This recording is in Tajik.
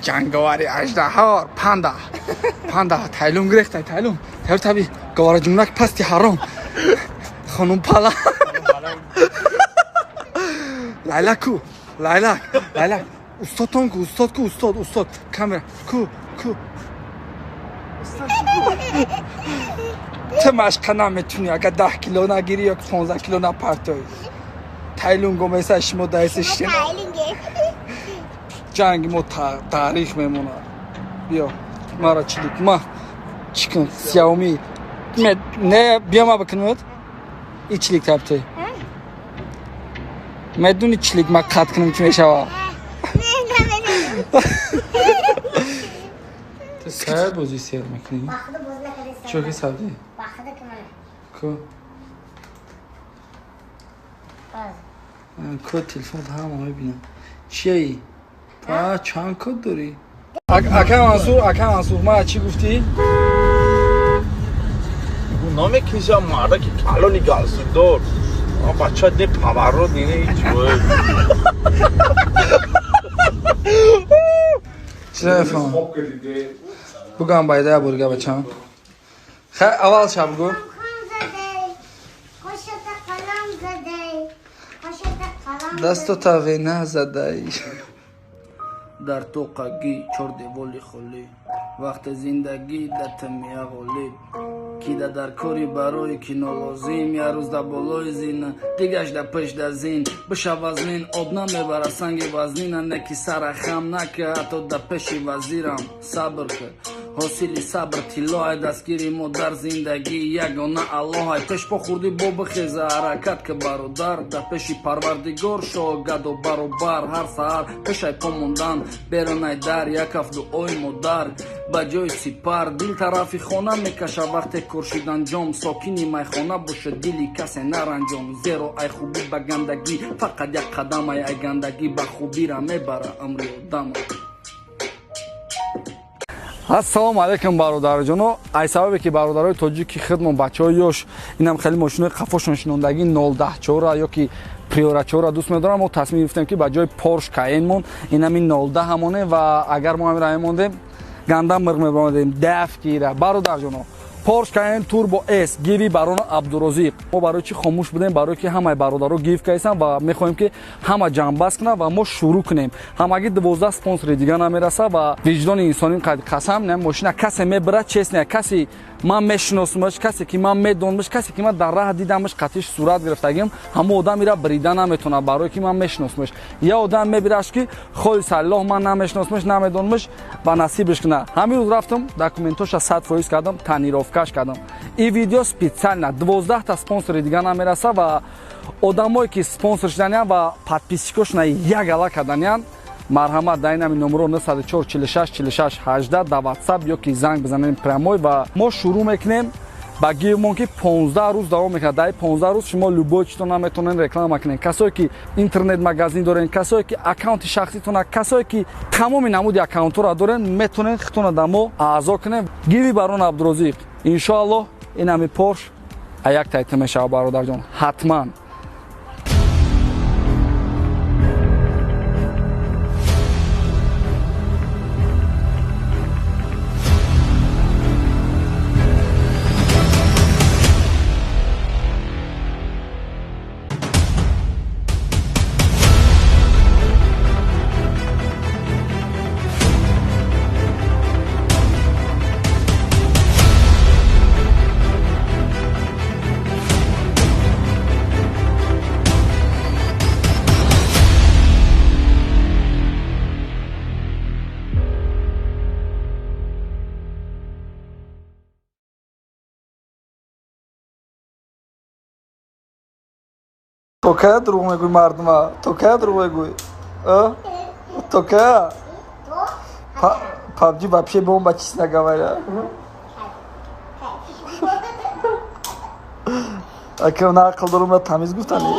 Ҷанговари аждаҳор панда панда тайлум гирехтай тайлум тайёр таби гавара ҷумлак пасти ҳаром хонум пала лайлак ку лайлак лайлак устодтон ку устод ку устод устод камера ку ку ту машқа наметунӣ агар 10 кило нагирӣ ё 15 кило напартоӣ тайлун гомеса шумо даиси шин ҷанги мо таърих мемонад. Биё мара чилик ма чӣ кун Xiaomi не биё ма бикунад и чилик табте медуни чилик ма қат кунам чӣ мешава? Ту сай бозӣ сер мекунӣ? Чӣ ки сабди? Ку код телефон ҳама мебинам. Чияи? Па чанд код дорӣ? Ака Мансур, ака Мансур, ма чӣ гуфтӣ? Намекишам мардаки калони галстукдор. Бача не поворот не ҳеҷ. Чӣ мефаҳмам? Бугам байда бурга бачам. Хай аввал ша бугу. Дасту таве назадай. Дар тоқагӣ чор деволи холӣ вақте зиндагӣ дар тамия ғолиб кида дар кори барои кино лозим я рӯз дар болои зина дигаш дар пеш дар зин биша вазнин об намебара санги вазнина не ки сара хам нака ҳатто дар пеши вазирам сабр кар ҳосили сабр тиллоай дастгири мо дар зиндагӣ ягона аллоҳай пешпо хурдӣ бо бихеза ҳаракат ки бародар дар пеши парвардигор шо гадо баробар ҳар саҳар пешай по мондан беронай дар як ҳафт дуои модар ба ҷои сипар дил тарафи хона мекаша вақте кор шудан ҷом сокини майхона бошад дили касе наранҷом зеро ай хубӣ ба гандагӣ фақат як қадамай ай гандагӣ ба хубира мебара амри одама. Ассалому алайкум бародарҷоно. Ай сабабе ки бародарои тоҷики хидмон бачаҳои ёш инам хеле мошинои қафошон шинондагӣ 014 ё ки Приора 4 дӯст медорам, мо тасмим гирифтем ки ба ҷои Порш Каенмон инами 010 ҳамоне ва агар мо ҳамира мемондем гандам мирғ мебаромадем даф гира. Бародарҷоно, Порш Каен Турбо S гиви барон Абдурозиқ. Мо барои чӣ хомӯш будем? Барои ки ҳамаи бародаро гив кайсан ва мехоҳем ки ҳама ҷамъбаст кунанд ва мо шурӯъ кунем. Ҳамагӣ 12 спонсори дига намераса ва виҷдони инсонӣ қасам не мошина касе мебарад честне касе ман мешиносумаш, касе ки ман медонмаш, касе ки ман дар раҳ дидамаш қатиш сурат гирифтагим, ҳамо одам ира брида наметонад барои ки ман мешиносумаш. Я одам мебираш ки холис аллоҳ ман намешиносумаш, намедонмаш ва насибаш кунад. Ҳамин рӯз рафтам документоша 100% кардам, тонировкаш кардам. И видео специально 12 та спонсори дига намераса ва одамое ки спонсор шуданян ва подписчикошона як ала карданян, марҳамат дар инами номеро 904 46 46 18 дар WhatsApp ё ки занг бизанем прямой ва мо шурӯъ мекунем ба гивмон ки 15 рӯз давом мекунад. Дар 15 рӯз шумо любой чизро наметавонед реклама кунед. Касое ки интернет магазин дорен, касое ки аккаунти шахситона, касое ки тамоми намуди аккаунтҳоро дорен, метавонед худтонро дар мо аъзо кунед. Гиви барон Абдурозиқ. Иншоаллоҳ инами Порш аяк тайта мешавад бародарҷон, ҳатман. То кая дурӯғ мегӯй мардума? То кая дурӯғ мегӯй? То кая? PUBG вообще бомба, честно говоря. Ака на ақл дорум, тамиз гуфтани.